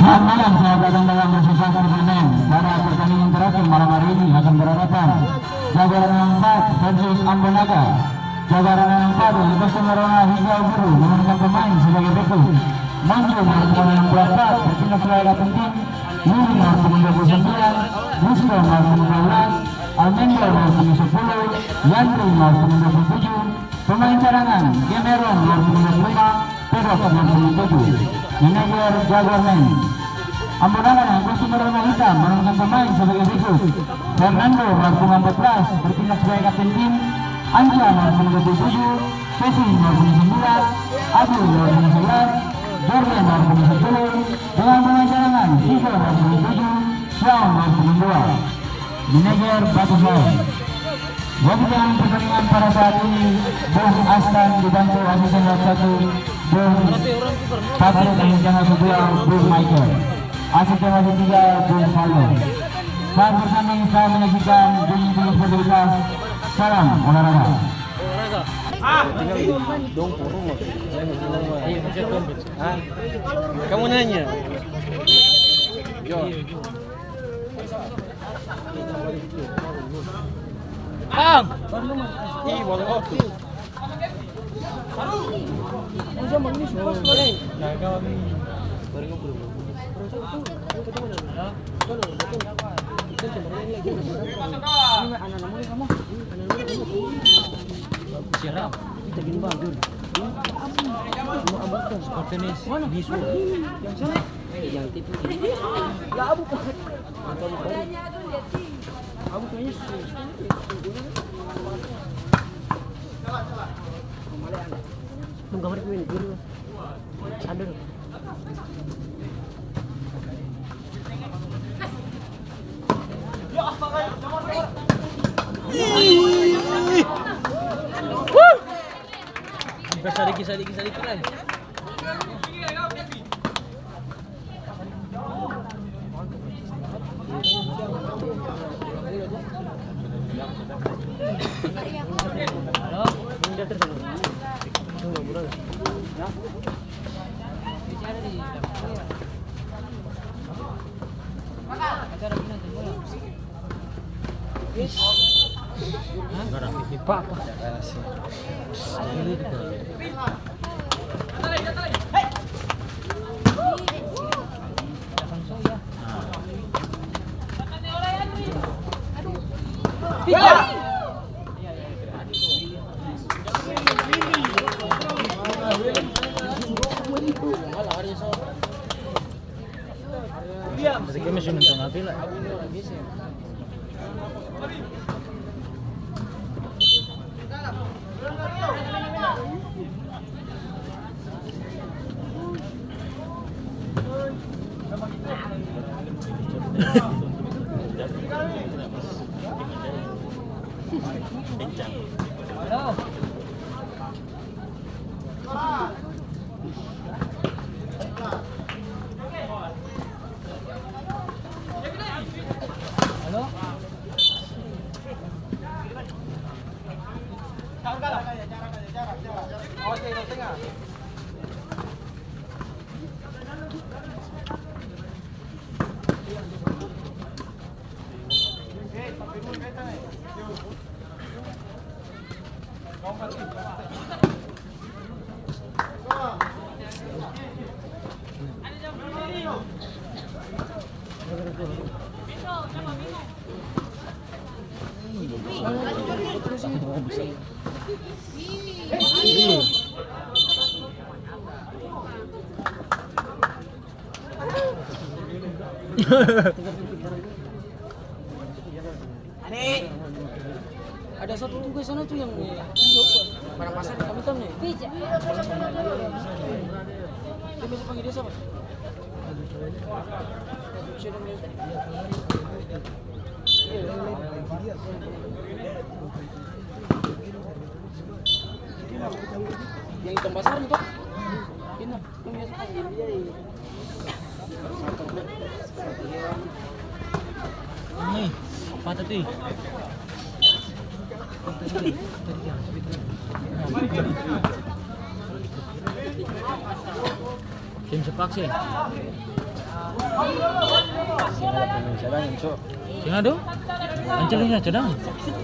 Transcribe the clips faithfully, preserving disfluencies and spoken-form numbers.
Selamat malam, selamat datang dalam Rasa Sakti Bermain. Pada pertandingan terakhir malam hari ini akan berhadapan Jagoan Anak Empat versus Ambo Naga. Jagoan Anak Empat dengan kostum warna hijau biru menggunakan pemain sebagai berikut: Manjo nomor punggung enam puluh empat, bertindak sebagai kapten tim, Lili nomor punggung dua puluh sembilan, Rizko nomor punggung dua belas, Almendro nomor punggung sepuluh, Yandri nomor punggung dua puluh tujuh, pemain cadangan, Gemeron nomor punggung dua puluh lima, Pedok nomor punggung tujuh. Manajer Jaguar Men. Ambo Naga dengan kostum berwarna hitam menurunkan pemain sebagai berikut: Fernando nomor punggung empat belas, bertindak sebagai kapten tim, Anja nomor punggung dua puluh tujuh, Kevin nomor punggung sembilan, Adil nomor punggung sebelas, Jordan nomor punggung sepuluh, dengan pemain cadangan, Sigo nomor punggung tujuh, Xiao nomor punggung dua. Manajer Batu Sae. Wasit dalam pertandingan pada saat ini, Bung Astan, dibantu asisten wasit satu, Bung Patrick, asisten wasit dua, Bung Michael. Asisten wasit tiga, Bung Faldo. Selamat bertanding, selamat menyaksikan, dukung terus sportivitas. Salam olahraga. Hah? Kamu nanya? Bang! Ih, baru waktu. Siram. Sportenis. Yang sana? Yang tipe. Lah, abu. Abu kayaknya su-, su-, su-, Tunggu gambar dulu, dulu. Aduh. Sadiki, sadiki, sadiki lai. Ada satu tugas sana tuh yang, eh, padang pasar hitam-hitam nih. Dia biasa panggil dia siapa? Yang hitam basar itu. Ini. Nih, patah tuh. Tim sepak sih. Seng ada pemain cadangan, so. Seng ada? Ancor ini cadangan.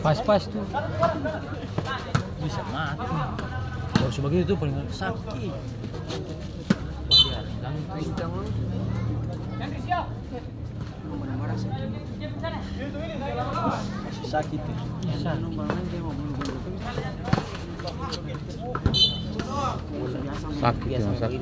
Pas-pas tu. Bisa mati. Baru sebagitu tu paling sakit. Wah, dia rendang. Masih sakit ya? Sakit. Sakit ya, sakit. Sakit.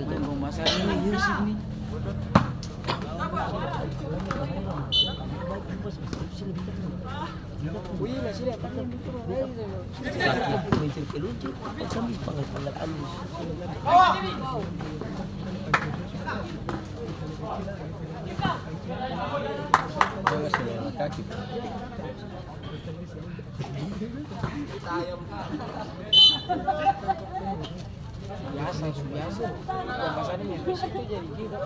Dia masih lewat kaki. Biasa, su biasa. Pas ada main fisik tu jadi gila.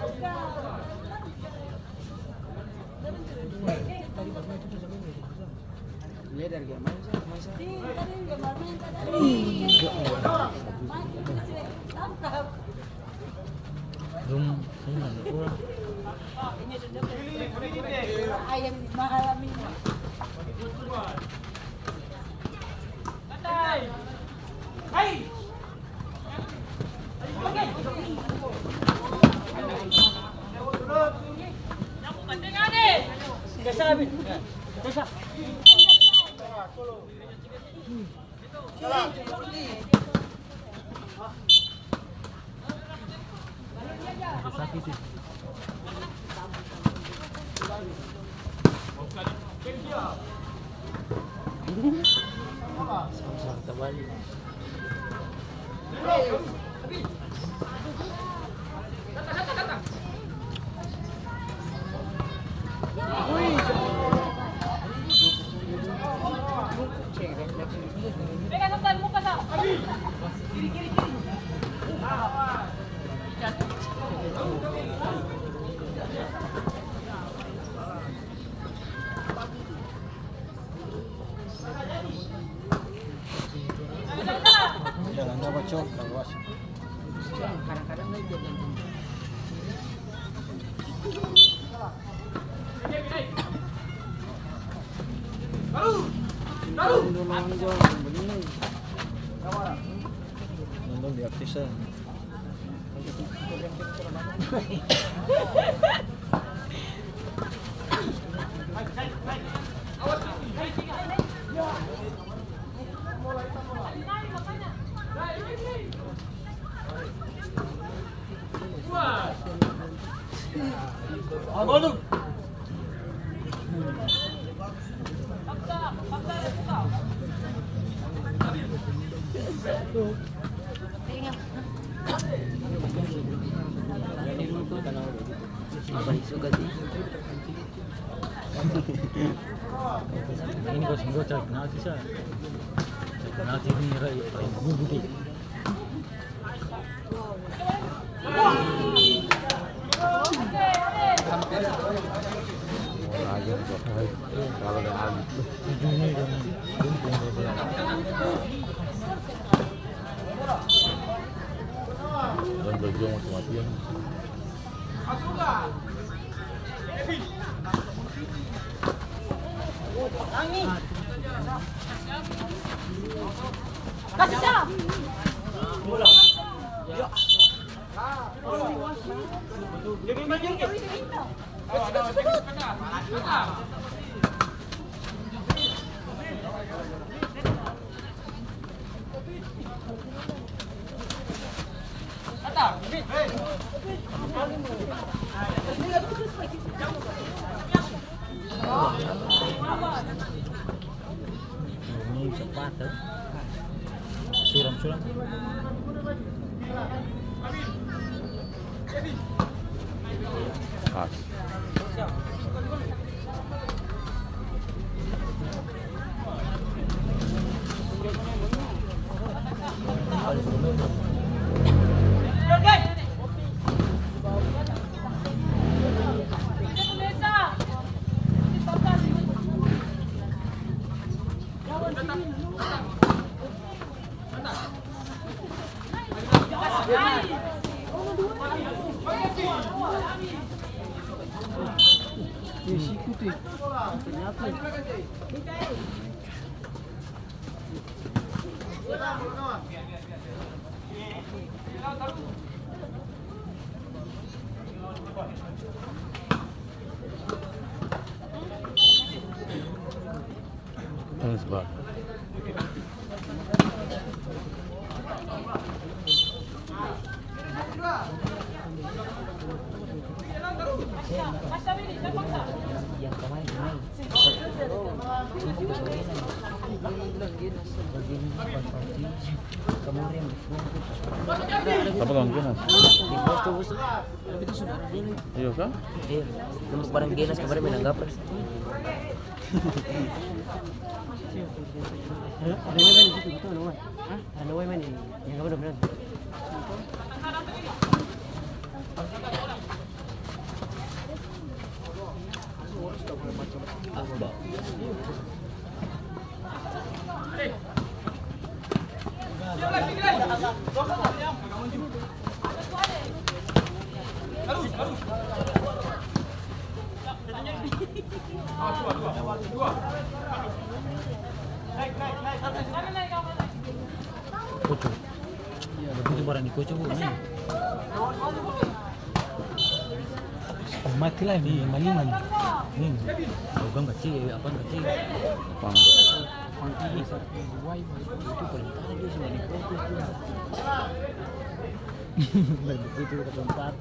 Dia dari game mana sih? Masa? Dong, ini ada orang. Ayam di malam ini. Jalan apa, Cok? Kalau was. Nonton di artis, eh. Ini kos gua cari penalti sa. Cari penalti ini rai, rai gugu deh. Kasih salam. Ini bisa patah. Suram, suram. Pas. Di situ tuh. Ternyata. Thanks, Bang. Apa lawan Genas? Iya, kah? Iya, barang Genas kemarin menang gapres. Ada yang main di situ, betul, ada yang main. Hah? Ada yang main ini. Yang apa namanya? Apa? Kocok. Begitu barang dikocok, Bu, nih. Mati lai, nih, yang malima, nih. Nih, program kacil, apaan kacil? Pang. Pang ini, satu, dua, itu paling parah dia, sudah diprotes dia. Dari itu ke tempat.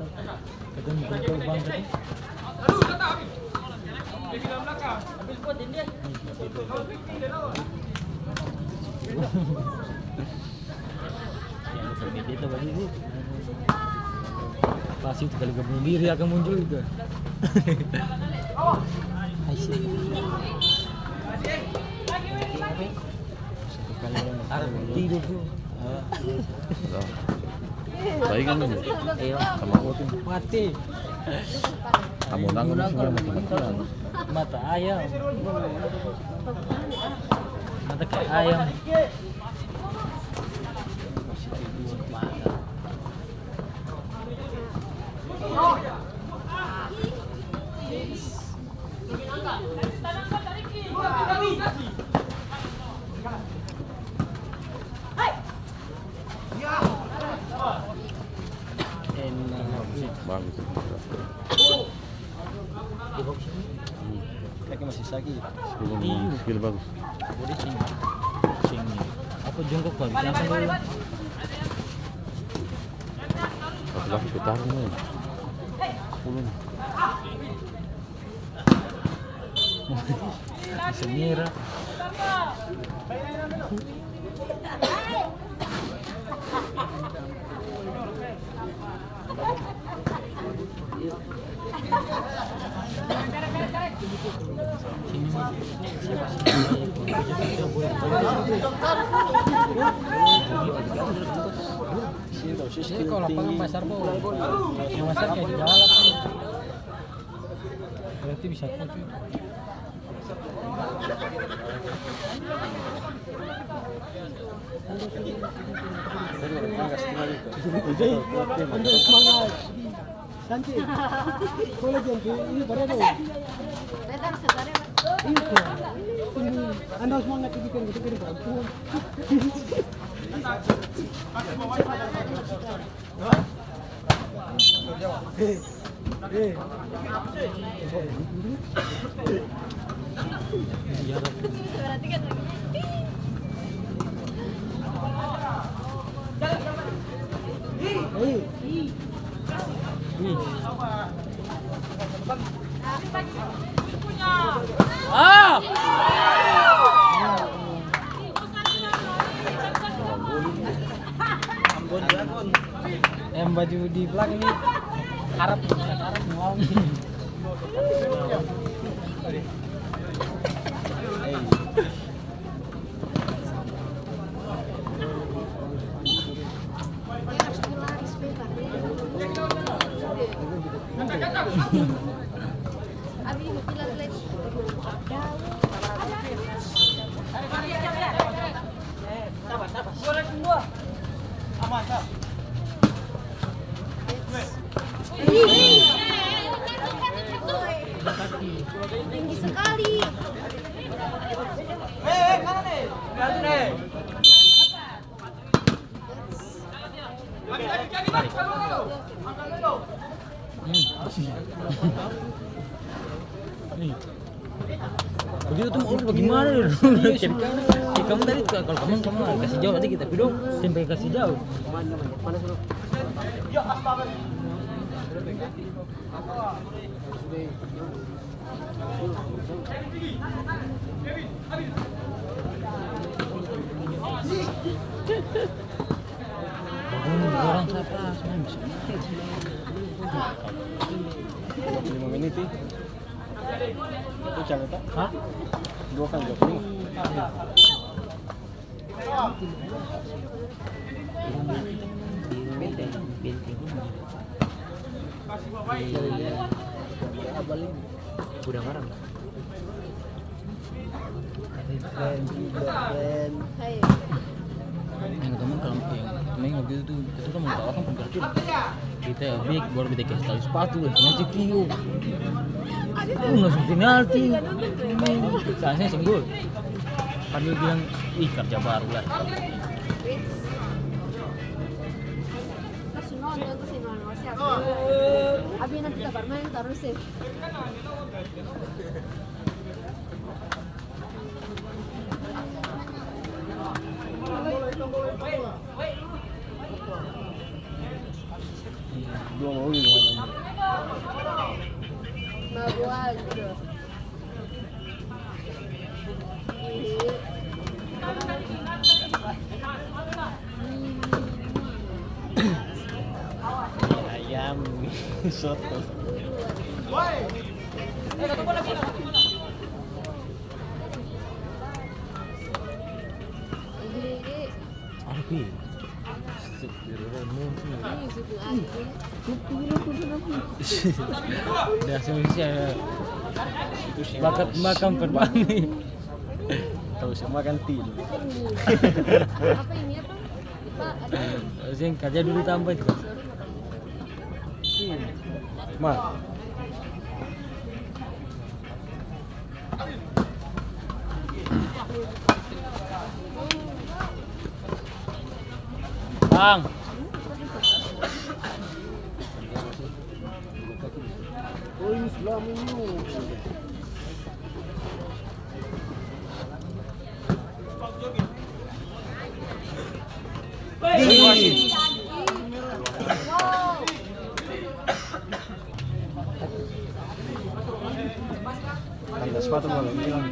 Katong bukan tau bang tadi. Yang bisa beda tau bagi, Bu. Pas itu kali gabung diri akan muncul juga. Aisyah. Tidur tuh. Baik kan ini? Iya. Sama aku tuh. Mati. Kamu nangis semua mati-matian. Mata ayam. Mata kayak ayam. Enak. Bagus. Hmm. Kaki masih sakit. Skill, skill bagus. Body sing, sing apa jongkok bagus. Satu lagi putar nih. Sepuluh nih. Bisa merah. Ini kalau lapangan pasar, Bo. Yang pasar kayak di dalam. Berarti bisa kuat itu. Ambil semangat. Santai. Boleh, jangan ini pada ada. Iya, tuh. Ini, anda semangat itu kan, kita kira bantuan. Ah! Yang baju di belakang ini Arab, Arab mau. Mana dulu? Kiri kanan. Eh, kamu tadi, kalau kamu, kamu kasih jauh tadi kita, tapi dong sampai kasih jauh. Lima menit, ih. Itu careta? Hah? Dua kali dua puluh lima. Udah ngarang. Yang teman kalau yang teman waktu itu tuh, itu kan mau tahu kan penalti. Kita ya big baru kita kasih tali sepatu dan sengaja kio. Tuh langsung penalti. Saya seng gol. Kan dia bilang, "Ih, kerja baru lah." Abi nanti kita barmain tarus, eh. Dua mau gimana? Mau dua gitu. Ayam, soto. Ada pi. Astagfirullahaladzim. Udah, semua sih ada. Bakat makan perbangi. Tahu semua kan ti. Apa ini apa? Pak, ada. Seng, kerja dulu tambah itu. Ma. Bang. Tanda sepatu malam hilang.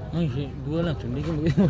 Hmm, si dua langsung bikin begitu.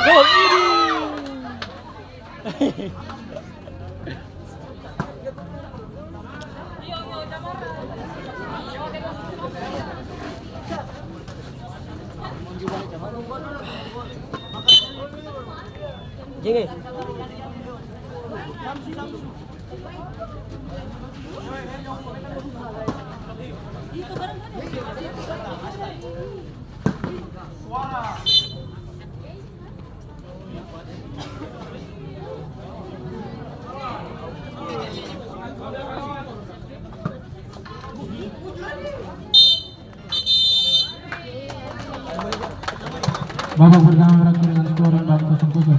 Gol ini. Jeng, eh. Babak pertama berakhir dengan skor imbang kosong kosong.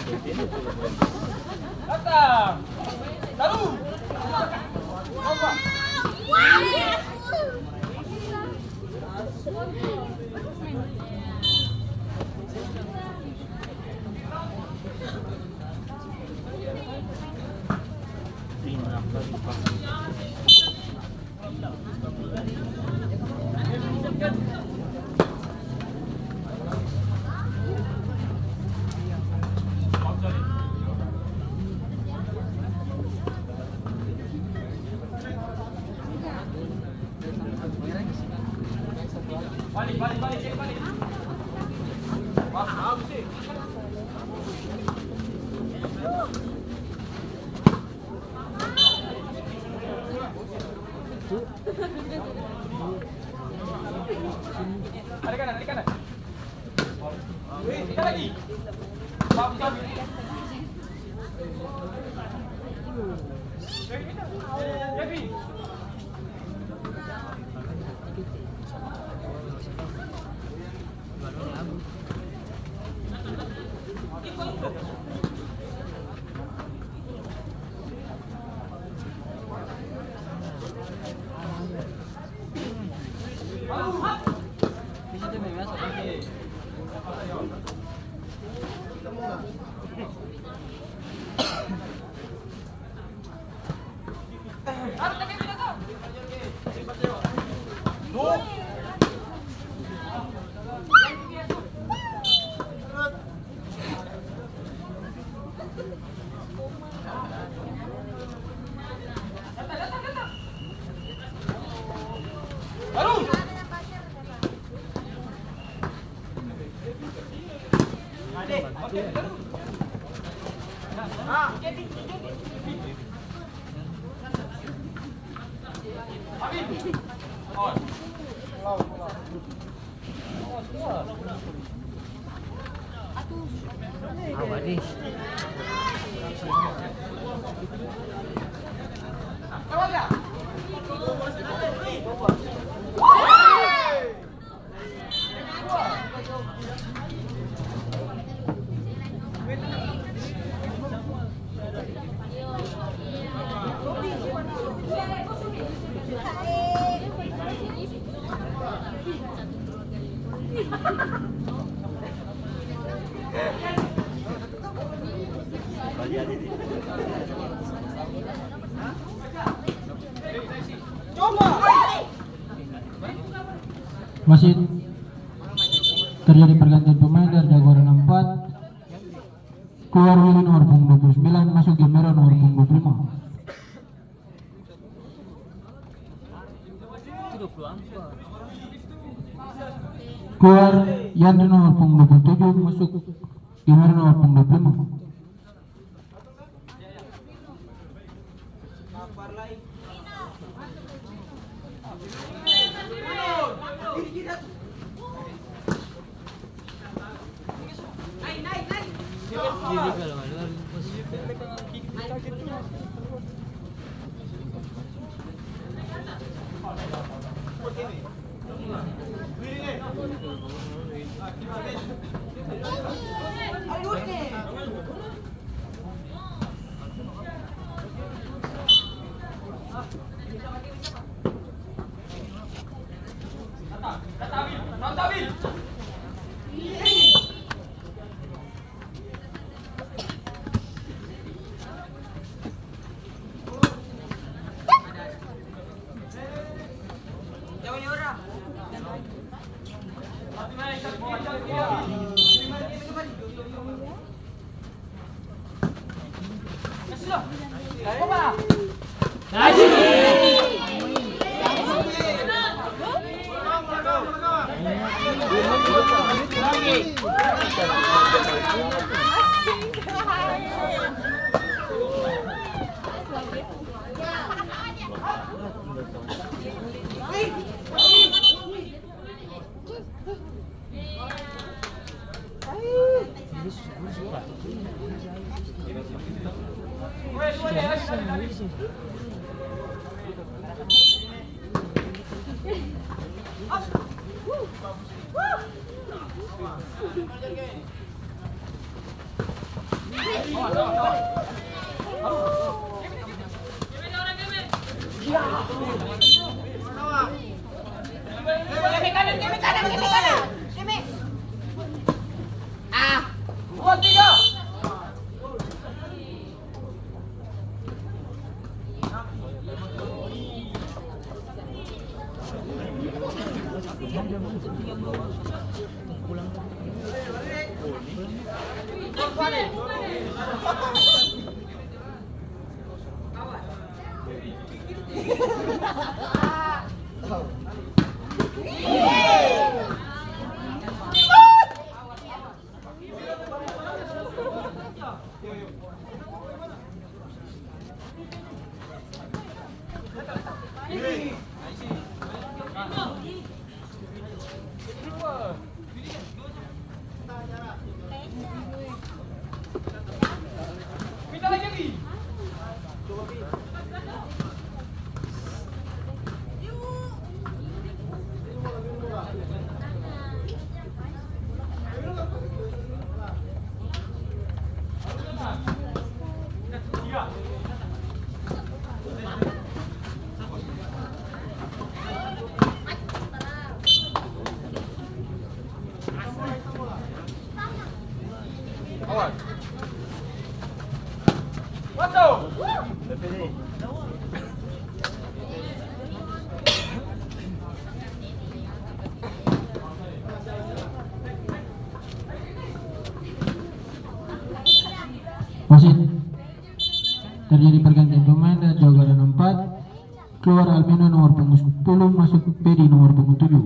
Datang. Taruh. Wasit, terjadi pergantian pemain dari jagoan empat. Keluar Willy nomor punggung dua puluh sembilan, masuk Gemero nomor punggung dua puluh lima. Keluar Yandri nomor punggung dua puluh tujuh, masuk Gemero nomor punggung dua puluh lima. Wasit, terjadi pergantian pemain dan jawaban empat, keluar Almeno nomor punggung sepuluh, masuk Pedi nomor punggung tujuh.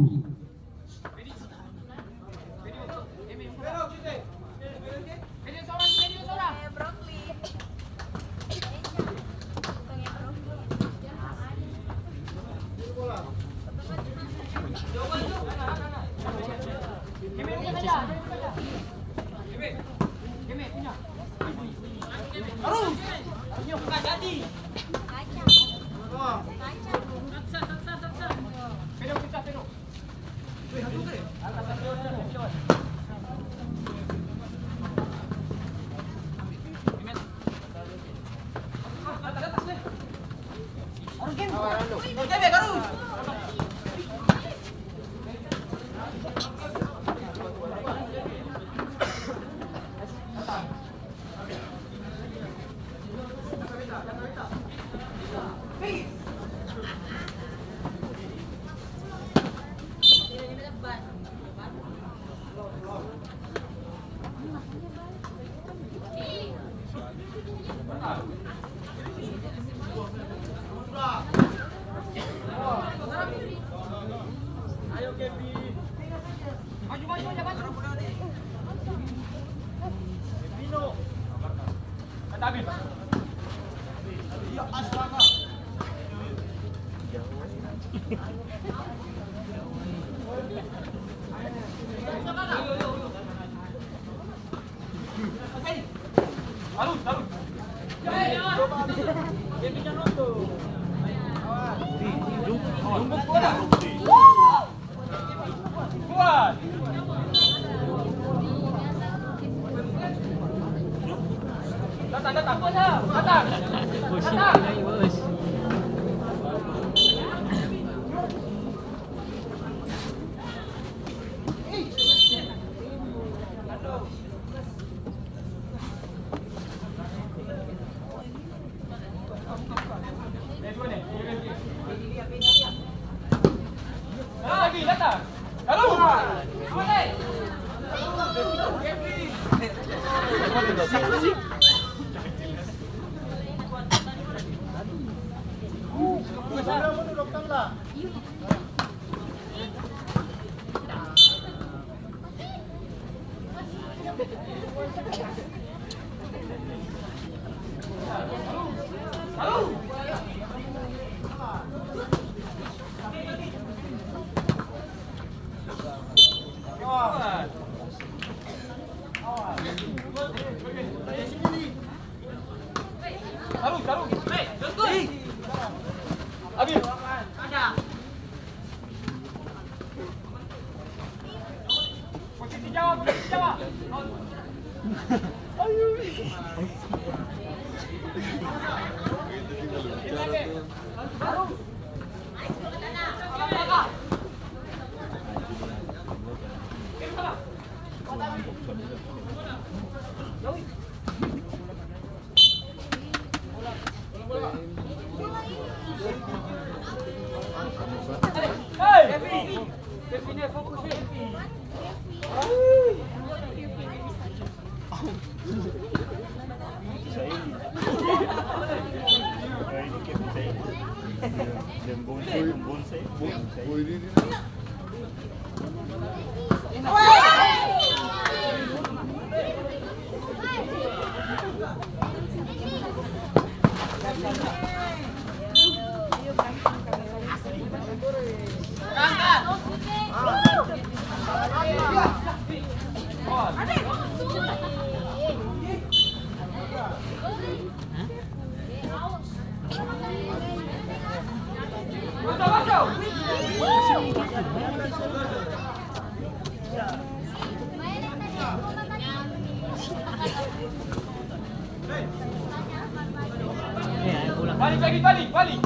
Balik lagi, balik, balik.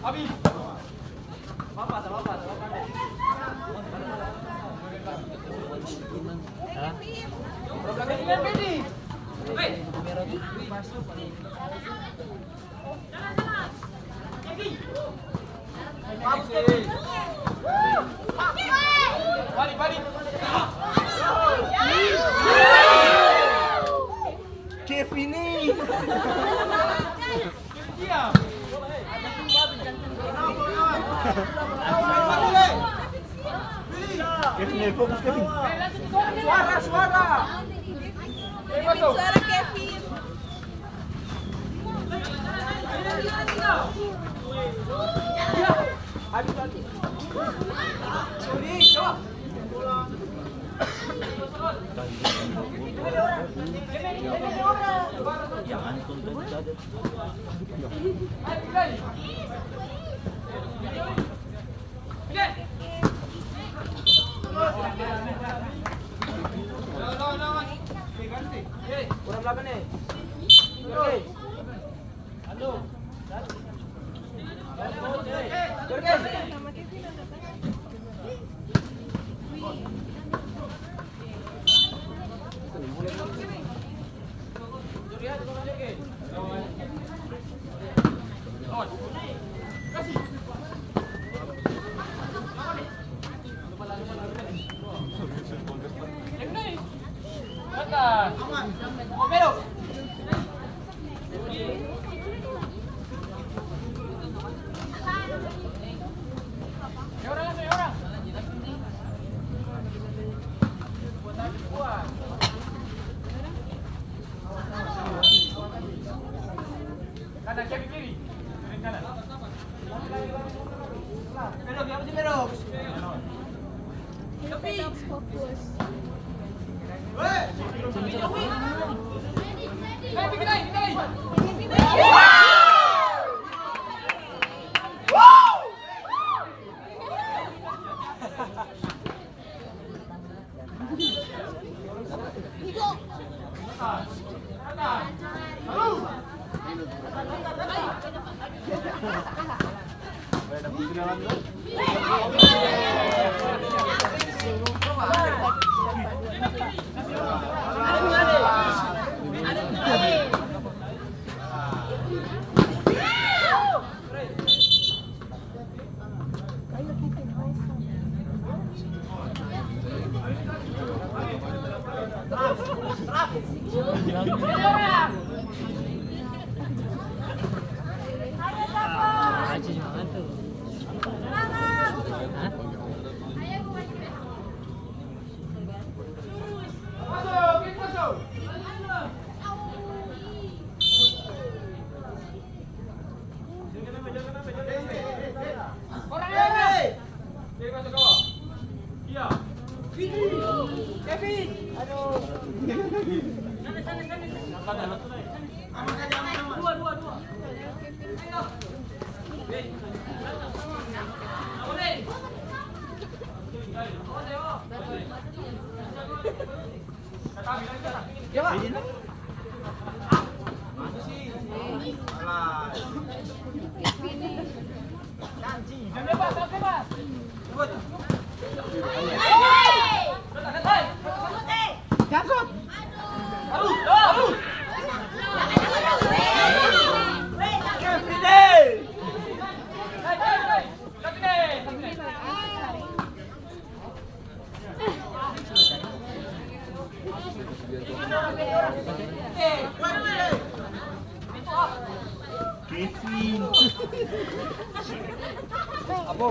Habis. Kevin ini. Kevin, fokus, Kevin. Suara, suara. Kevin, suara, Kevin. Kanan, kiri, kiri. Kiri, kanan. Belok, ya, belok. Tapi tetap fokus. Kevin. Abo.